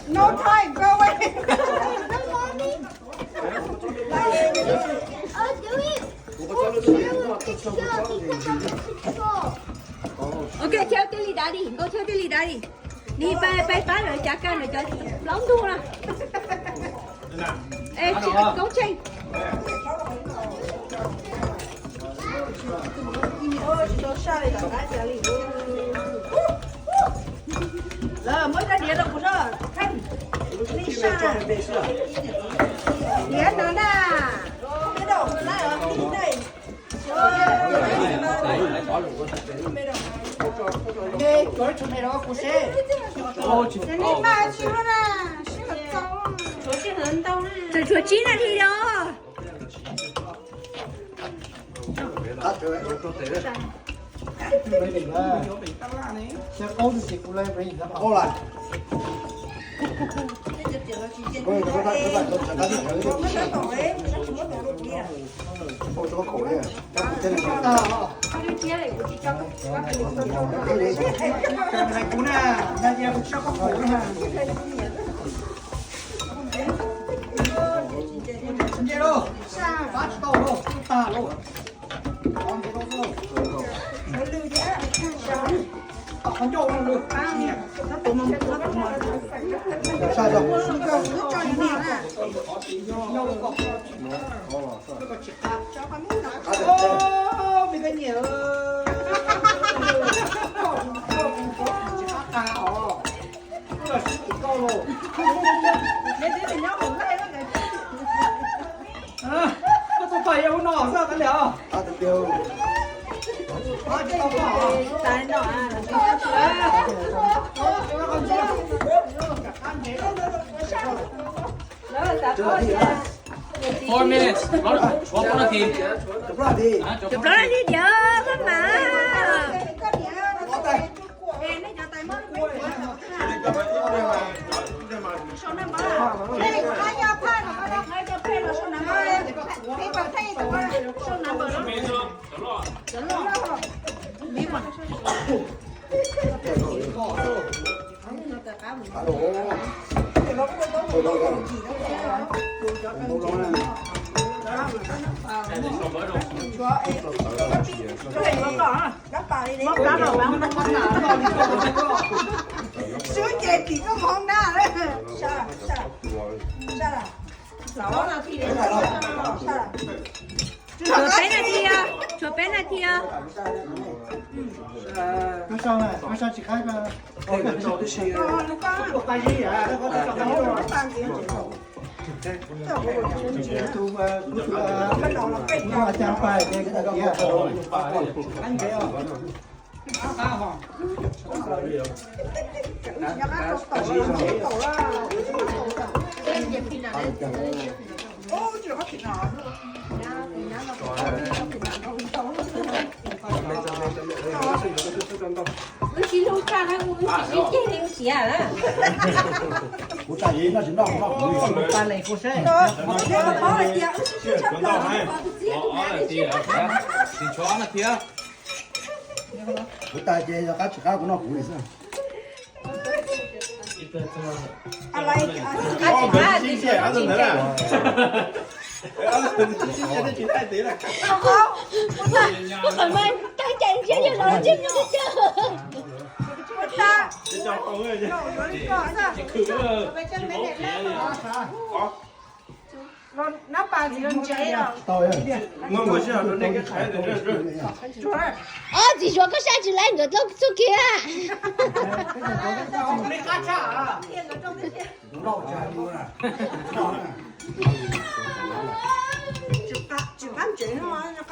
No time, go away. Ok, chau tij li dav di, Nkauj chau tij li dav di. Nws pab, pab lawv cav kag lawv cov plaub ntug na. Es Koob Tsheej. Lawv muab ib rab diav rau kuv soj, li saj. Diav no na. Tseem tshuav tsib nas this os. Koj tau pais ua no xwb tas li os. Four minutes. Rov, rov, rov, rov, rov. Cov plaub na li diam maj mam. Swb ces tim koj mov na. Tshuav peb nas this os, tshuav peb nas this os. Wb tsis hlub tshaj na, wb tsis sib ceg li wb siav na. Kuv tas yeej noj tsis noj kuv noj kuv. Tsis tshuav nas this. Kuv tas ces yog qab tsis qab kuv noj kuv li xwb. Ob txiv Suav koj sab tsis laib nkawd txuj kiag. Hnub no